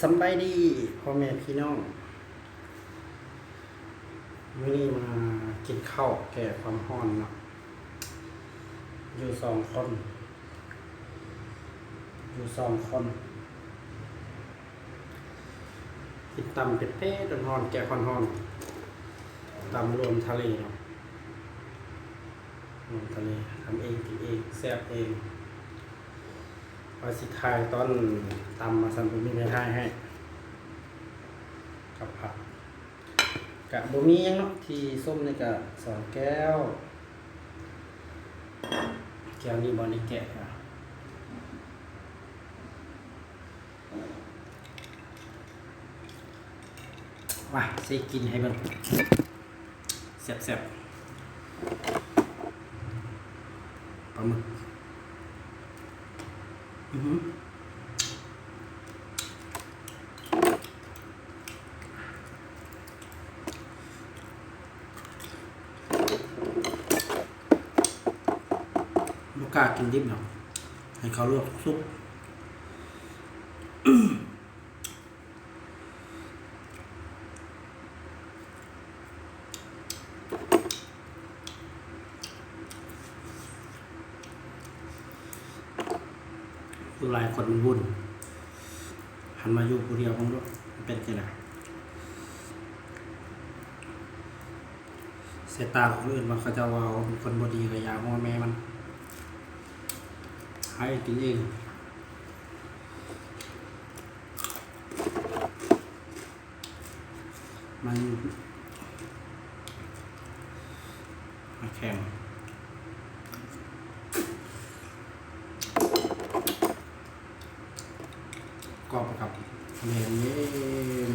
ສຳບາຍດີພໍ່ແມ່ພີ່ນ້ອງ, ມື້ນີ້ມາກິນເຂົ້າແກ້ຄວາມຮ້ອນເນາະ, ຢູ່ສອງຄົນ ຢູ່ສອງຄົນ ກິນຕຳເຜັດໆ ຮ້ອນໆ ແກງຮ້ອນໆ ຕຳລວມທະເລເນາະ, ລວມທະເລ ທຳເອງ ກິນເອງ ແຊບເອງ. ວ່າຊິຖ່າຍຕອນຕຳວ່າຊັ້ນ ບໍ່ມີໃຜຖ່າຍໃຫ້ ກັບຜັກ. ກະບໍ່ມີຫຍັງເນາະ, ທີ່ຊົມນີ້ກະສອງແກ້ວ, ແກ້ວນີ້ບໍ່ໄດ້ແກະ. ມາຊິກິນໃຫ້ເບິ່ງ ແຊບໆ ປາໝຶກ. ອືຫື ບໍ່ກ້າກິນດິບດອກ, ໃຫ້ເຂົາລວກສຸກ. ຢູ່ຫຼາຍຄົນມັນວຸ່ນ, ຫັນມາຢູ່ຜູ້ດຽວເບິ່ງດູ ມັນເປັນຈັ່ງໃດ. ສາຍຕາຄົນອື່ນວ່າເຂົາເຈົ້າວ່າເປັນຄົນບໍ່ດີ ກະຢ່າຫົວແມ່ມັນ, ໃຫ້ກິນເອງ. ມັນ ມັນແຂງ ກອບກັບແໜມເຢັນ.